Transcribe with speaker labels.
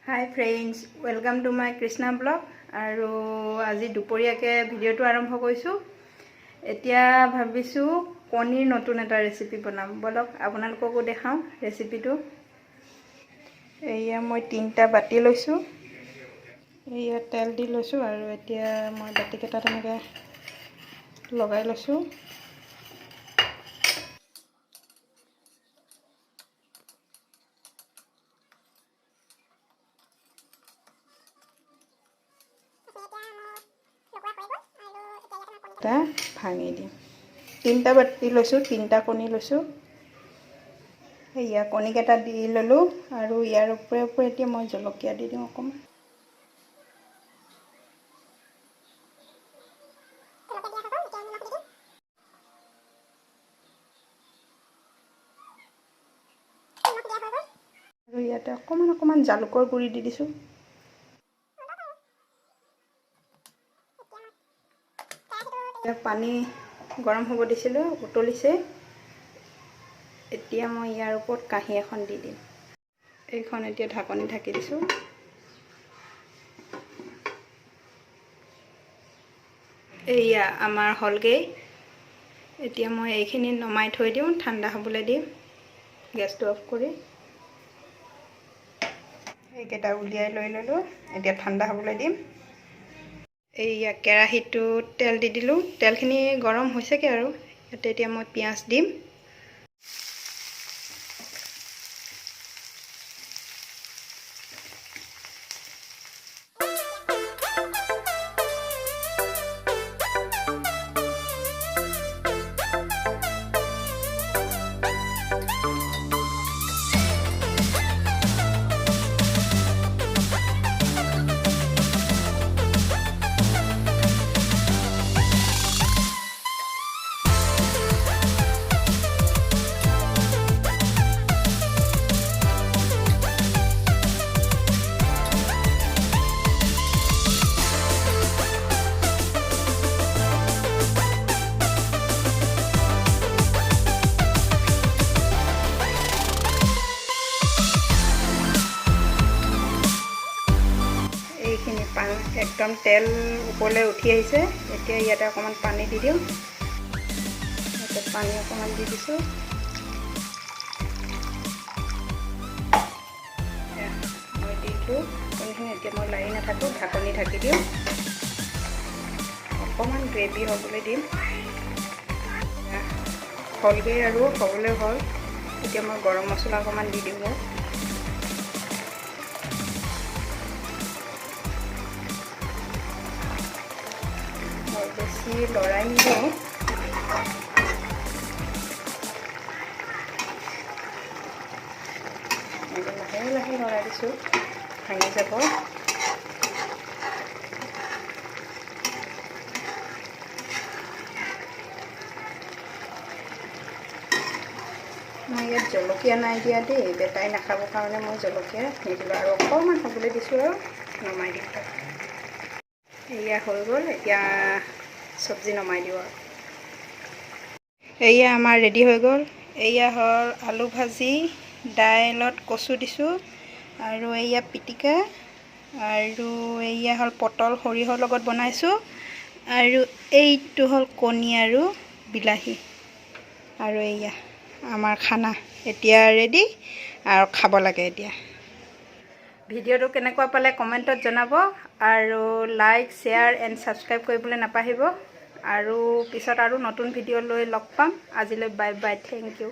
Speaker 1: Hi friends, welcome to my Krishna vlog। আৰু আজি দুপৰীয়াকৈ ভিডিঅ'টো আৰম্ভ কৰিছোঁ। এতিয়া ভাবিছোঁ কণীৰ নতুন এটা ৰেচিপি বনাম। ব'লক, আপোনালোককো দেখাওঁ ৰেচিপিটো। এয়া মই তিনিটা বাতি লৈছোঁ। এয়া তেল দি লৈছোঁ আৰু এতিয়া মই বাতিকেইটা তেনেকৈ লগাই লৈছোঁ। এটা ভাঙি দিম। তিনিটা বাতি লৈছোঁ, তিনিটা কণী লৈছোঁ। এয়া কণীকেইটা দি ল'লোঁ আৰু ইয়াৰ ওপৰে ওপৰে এতিয়া মই জলকীয়া দি দিওঁ অকণমান। আৰু ইয়াতে অকণমান অকণমান জালুকৰ গুড়ি দি দিছোঁ। পানী গৰম হ'ব দিছিলোঁ, উতলিছে। এতিয়া মই ইয়াৰ ওপৰত কাঁহী এখন দি দিম। এইখন এতিয়া ঢাকনি ঢাকি দিছোঁ। এইয়া আমাৰ হ'লগৈ। এতিয়া মই এইখিনি নমাই থৈ দিওঁ, ঠাণ্ডা হ'বলৈ দিম। গেছটো অফ কৰি এইকেইটা উলিয়াই লৈ ল'লোঁ। এতিয়া ঠাণ্ডা হ'বলৈ দিম। এইয়া কেৰাহীটোত তেল দি দিলোঁ। তেলখিনি গৰম হৈছেগৈ আৰু ইয়াতে এতিয়া মই পিঁয়াজ দিম। এইখিনি একদম তেল ওপৰলৈ উঠি আহিছে। এতিয়া ইয়াতে অকণমান পানী দি দিওঁ। ইয়াতে পানী অকণমান দি দিছোঁ। মই দি দিলোঁ কণীখিনি। এতিয়া মই লাৰি নাথাকোঁ, ঢাকনি ঢাকি দিওঁ। অকণমান গ্ৰেভি হ'বলৈ দিম। হ'লগৈ আৰু হ'বলৈ হ'ল। এতিয়া মই গৰম মছলা অকণমান দি দিওঁ ইয়াত। মই বেছি লৰাই নিদিওঁ। এনেকৈ লাহে লাহে লৰাই দিছোঁ, ভাঙি যাব। মই ইয়াত জলকীয়া নাই দিয়া দেই। বেটাই নাখাবৰ কাৰণে মই জলকীয়া নিদিলোঁ। আৰু অকণমান হ'বলৈ দিছোঁ আৰু নমাই দিম। এয়া হৈ গ'ল। এতিয়া চব্জি নমাই দিওঁ আৰু এয়া আমাৰ ৰেডি হৈ গ'ল। এয়া হ'ল আলু ভাজি, দাইলত কচু দিছোঁ আৰু এয়া পিটিকা আৰু এয়া হ'ল পটল সৰিয়হৰ লগত বনাইছোঁ আৰু এইটো হ'ল কণী আৰু বিলাহী। আৰু এয়া আমাৰ খানা এতিয়া ৰেডি আৰু খাব লাগে এতিয়া। ভিডিঅ'টো কেনেকুৱা পালে কমেণ্টত জনাব আৰু লাইক, শ্বেয়াৰ এণ্ড ছাবস্ক্ৰাইব কৰিবলৈ নাপাহৰিব। আৰু পিছত আৰু নতুন ভিডিঅ' লৈ লগ পাম। আজিলৈ বাই বাই, thank U.